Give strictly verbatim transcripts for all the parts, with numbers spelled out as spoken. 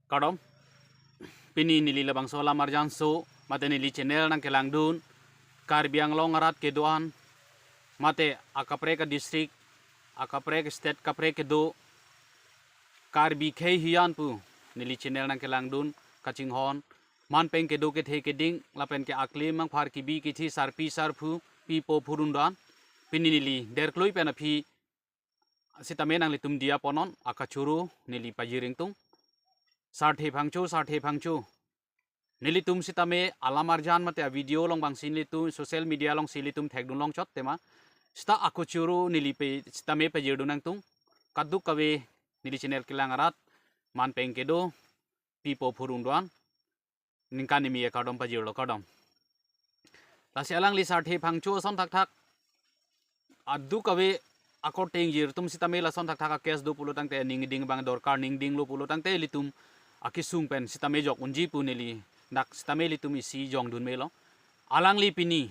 Kardom. Pini neli labangso alam arjanso mate neli channel nangkelangdun Karbi Anglong arat kedo-an mate akaprek a-district, akaprek state kaprek kedo Karbi khei hiyan pu neli channel nangkelangdun kachinghon manpeng kedo kethe keding lapen ke aklim mangphar kebi kethe sarpi sarpo pipo phurun do-an. Pini neli derklui pen aphi sitame nanglitum diya ponnon akachoro neli pajir ingtung. Sarthe Phangcho, Sarthe Phangcho. Nelitum sitame alam arjan mate a-video along bangsi nelitum social media alongsi nelitum thekdun longchot tema. Sita akachoro neli pe sitame pajirdun nangtung. Kadokave neli channel kelang arat manpeng kedo pipo phurun do-an ningkan kimi akardom pajirlo, kardom. Lasi alangli Sarthe Phangcho ason thakthak kadokave akorte ingjir atum sitame lason thakthak a-case do pulo tangte ning ding abang dorkar, ning dinglo pulo tangte ilitum akesung pen sitame jok unji pu neli dak sitame ilitum isi jongdun melo. Alangli pini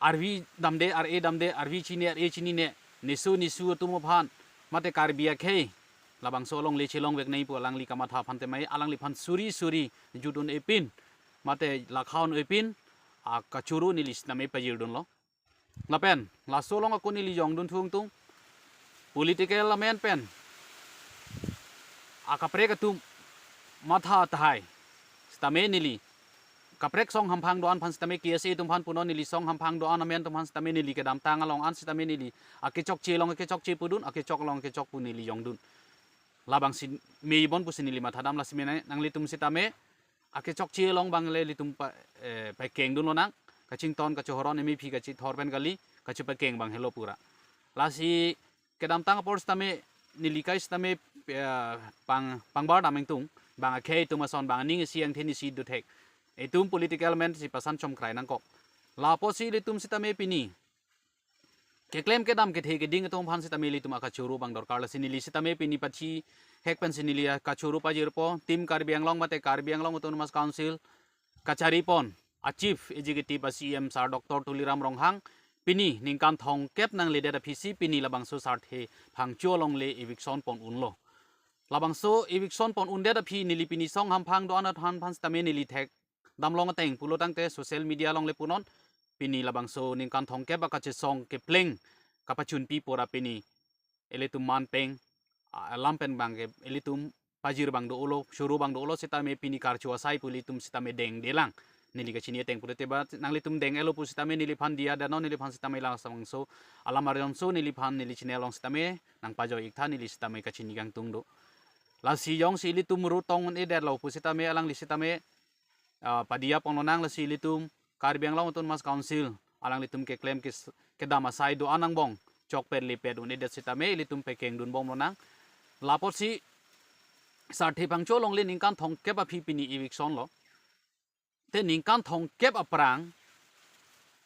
arvi damde, ar-e damde, arvi chini, ar-e chinine, neso neso atum aphan mate Karbi akhei labangso alongle chelongvek nangji pu alangli kamatha aphan tema alangliphan suri suri jut un-epin mate lakha un-epin akachoro neli sitame pajirdunlo. Lapen laso along ako neli jongdun thu ingtung, political amen pen akaprek atum matha tahai sitame neli kaprek song hamphang do-an aphan sitame K S A atum aphan punon, neli song hamphang do-an amen atum aphan sitame neli kedamtang along an sitame neli akechokche along akechokche pudun, akechok along akechok pu neli jongdun. Labangsi mei bon pusi neli mathadam, lasi mena nanglitum sitame akechokche along abang le ilitum pa, eh, pakengdun lonang, kachington kachohoron imi aphi kachethor pen kali, kachepakeng abang helo pura. Lasi kedamtang apor sitame neli kai sitame, eh, pang, pangbar dam ingtung, bang akhei atum ason, bang aning isi angthin isi dothek. Itum political amen si pasan chomkrai nangkok. Lapusi ilitum sitame pini keklem kedam kethe keding atum aphan sitame ilitum akachoro abang dorkar, lasi neli sitame pini pathi hek pensi neli akachoro pajirpo, Team Karbi Anglong mate Karbi Anglong Autonomous Council kachari pon a-Chief Executive a-C E M Sir Doctor Tuliram Ronghang pini ningkan thomkep nangledet aphisi pini labangso Sarthe Phangcho alongle eviction pon unlo. Labangso eviction pon undet aphi neli pini song hamphang do-an aphan aphan sitame neli thekdam long ateng pulo tangte social media along le punon, pini labangso ningkan thomkep akachesong kepleng kapachunpi pura pini ilitum manpeng, ah, alam pen abang ke ilitum pajir abang do-olo, choro abang do-olo sitame pini karcho asai pu ilitum sitame dengdelang. Neli kachini ateng pulote ba nanglitum deng-etlo pu sitame neliphan diya dano, neliphan sitame labangso alam arjanso neliphan neli channel along sitame nangpajoi-iktha, neli sitame kachini kangtung do. Lasi jongsi ilitum ru tong un-edetlo pu sitame alangli sitame, ah, padiya pon lonang, lasi ilitum Karbi Anglong Autonomous Council alanglitum keklem kes-, kedam asai do-an angbong chokpet lepet un-edet sitame ilitum pakengdun bom lonang. Lapusi Sarthe Phangcho alongle ningkan thomkep aphi pini eviction lo. Te ningkan thomkep aphrang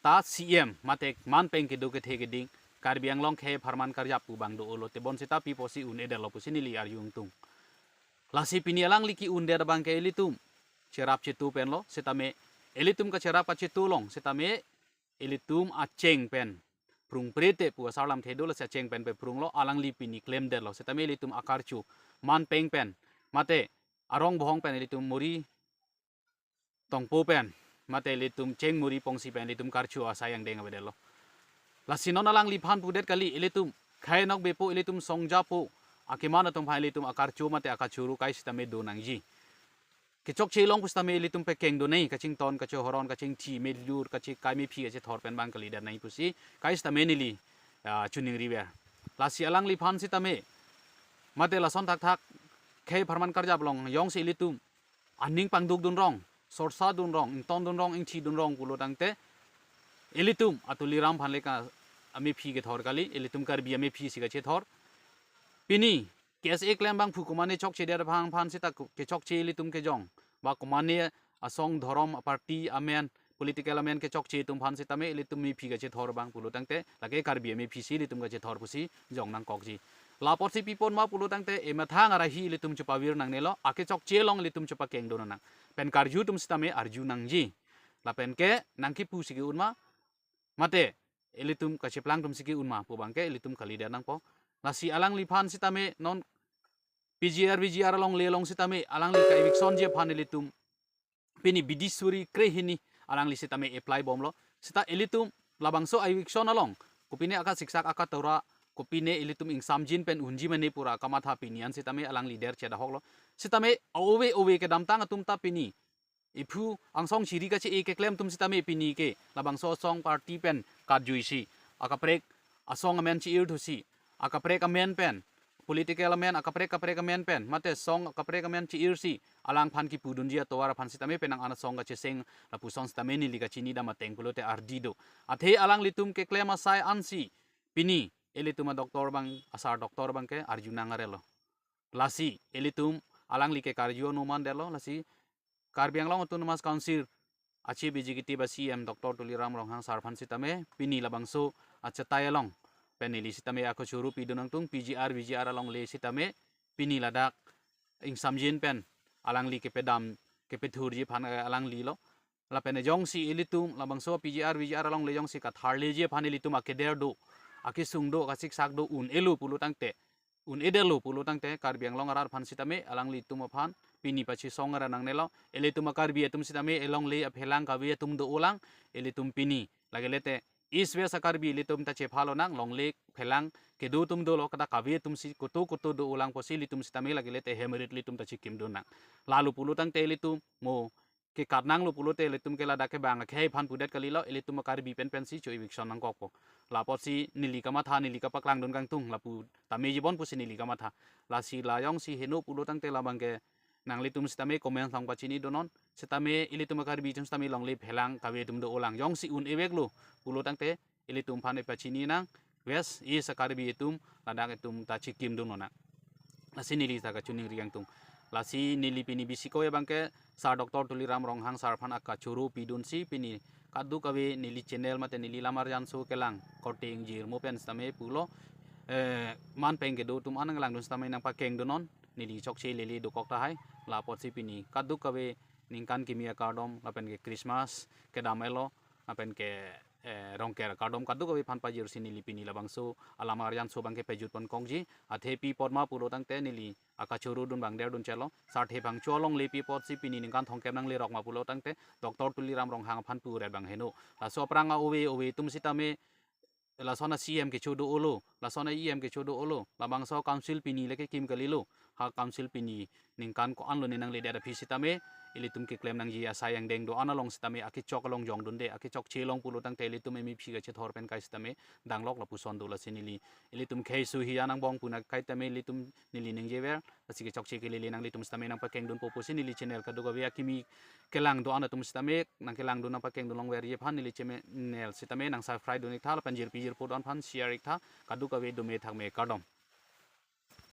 ta C E M mate manpeng kedo kethe keding Karbi Anglong khei apharman karjap pu abang do-olo, tebon sita pi pusi un-edetlo pusi neli arju ingtung. Lasi pini alangli ke-undet abang ke ilitum cherap chetu penlo sitame, ilitum kacherap kachetu along sitame ilitum acheng pen prungpre te pu asarlamthe do, lasi acheng pen paprunglo, alangli pini klemdetlo sitame ilitum akarcho manpeng pen mate arong bohong pen ilitum muri tongpo pen mate ilitum cheng muri pongsi pen ilitum karcho asai angdeng avedetlo. Lasi non alangliphan pudet kali, ilitum khei nokbe pu, ilitum songja pu, akeman atum aphan ilitum akarcho mate akachoro kai sitame do nangji. Kechokche along pusitame ilitum pakengdun nangji, kachington kachohoron, kachingthi melur, kachekai mephi kachethor pen abang kalidet nangji pusi kai sitame neli, ah, chuningri ver. Lasi alangliphan sitame mate lason thakthak khei apharman karjap along jongsi ilitum aning pangdukdun rong, sorsadun rong, ingtondun rong, ingthidun rong pulo tangte ilitum a-Tuliram aphan le ka amephi kethor kali, ilitum Karbi amephi si kachethor. Pini K S A klem abang phu komane chokchedet abang aphan sita ku-, kechokche ilitum kejong, ba komane asong dhorom party amen, political amen kechokche atum aphan sitame ilitum mephi kachethor abang pulo tangte lake Karbi amephi si ilitum kachethor pusi jong nangkokji. Lapusi pi pon ma pulo tangte emethang arahi ilitum chepavir nangnelo, akechokche along ilitum chepakengdun nang. Pen karju atum sitame arju nangji. Lapen ke nangkipu si ke-un ma, mate ilitum kacheplang atum si ke-un ma pu abang ke ilitum kalidet nangpo. Lasi alangliphan sitame non P G R V G R alongle along sitame alangli ka-evictionji aphan ilitum pini Bidisuri Krehini alangli sitame apply bomlo. Sita ilitum labangso eviction along kopine akasiksak akatora, kopine ilitum ingsamjin pen unji mane pura kamatha pini an sitame alangli der chedahoklo. Sitame ove ove kedamtang atum ta pini iphu angsong chiri kache-e keklem atum sitame pini ke labangso asong party pen katjuisi, akaprek asong amen chi-ir thusi, akaprek amen pen, political amen, akaprek kaprek amen pen, mate asong akaprek amen chi-irsi alangphan kipudunji atovar aphan sitame penang an asong kacheseng lapuson sitame neli kachini dam ateng pulote ardi do. Athe alanglitum keklem asai ansi pini ilitum a-doctor abang, asar doctor abang ke arjunang arelo. Lasi ilitum alangli ke karju anuman detlo, lasi Karbi Anglong Autonomous Council a-Chief Executive a-C E M Doctor Tuliram Ronghang sar aphan sitame pini labangso achetai along pen neli sitame akachoro pidun nangtung. P G R V G R alongle sitame pini ladak ingsamjin pen alangli kepedam kepethurji aphan, eh, alanglilo. Lapen jongsi ilitum labangso P G R V G R alongle jongsi katharleji aphan ilitum akeder do, akesung do, akasiksak do un-elo pulo tangte, un-edetlo pulo tangte Karbi Anglong arat aphan sitame alanglitum aphan pini pachesong ara nangnelo. Ilitum a-Karbi atum sitame alongle aphelang kave atum do-olang. Ilitum pini lagilete East West a-Karbi ilitum ta chephalonang, longle phelang kedo atum dolo, kada kave atumsi koto koto do-olang pusi ilitum sitame lagilete hem arit ilitum ta chekimdunnang. Lalo pulo tangte ilitum mo kekat nanglo pulote ilitum ke ladak ke bang akhei aphan pudet kalilo, ilitum a-Karbi pen pensi cho-eviction nangkokpo. Lapotsi neli kamatha, neli kapaklangdun kangtung, lapu tame jibon pusi neli kamatha. Lasi la jongsi heno pulo tangte labang ke nanglitum sitame comment along pachini dunnon, sitame ilitum a-Karbi atum sitame longle phelang kave atum do-olang. Jongsi un-eveklo pulo tangte ilitum aphan ipachini nang, West East a-Karbi atum ladak atum ta chekimdun nang. Lasi neli ta kachiningri kangtung. Lasi neli pini bisiko abang ke Sir Doctor Tuliram Ronghang sar aphan akachoro pidunsi pini kadokave neli channel mate neli Lamarjanso kelang korte ingjirmo pen sitame pulo, eh, man peng kedo atum an nanglangdun sitame nangpakengdunnon, neli chokche lele dokok tahai. Lapotsi pini kadokave ningkan kimi akardom lapen ke Christmas kedam elo lapen ke, eh, Rongker akardom kadokave aphan pajirsi neli pini labangso a-Lamarjanso abang ke pejutpon kongji. Athe pi apot ma pulo tangte neli akachoro dun abang derdun chelo. Sarthe bang cholongle pi apotsi pini ningkan thomkep nanglerok ma pulo tangte Doctor Tuliram Ronghang aphan puret abang heno. Laso aphrang a-ove ove atum sitame, lason a-C E M kecho do-olo, lason a-E M kecho do-olo, labangso council pini le kekim kalilo, ha council pini ningkan ko-anlo ne nangledet aphi sitame ilitum keklem nangji asai angdeng do-an along sitame akechok along jongdunde, akechokche along pulo tangte ilitum M E P kachethor pen kai sitame danglok lapuson do. Lasi neli ilitum khei suhi anang bong puna kai tame ilitum neli ningjever, lasi kechokche kelele nanglitum sitame nangpakengdunpo pusi neli channel kadokave akimi kelang do-an atum sitame nangkelangdun nangpakengdun longverji aphan neli channel sitame nang subscribe dun-ik tha lapen jirpi jirpo do-an aphan share-ik tha. Kadokave dome thakme, kardom.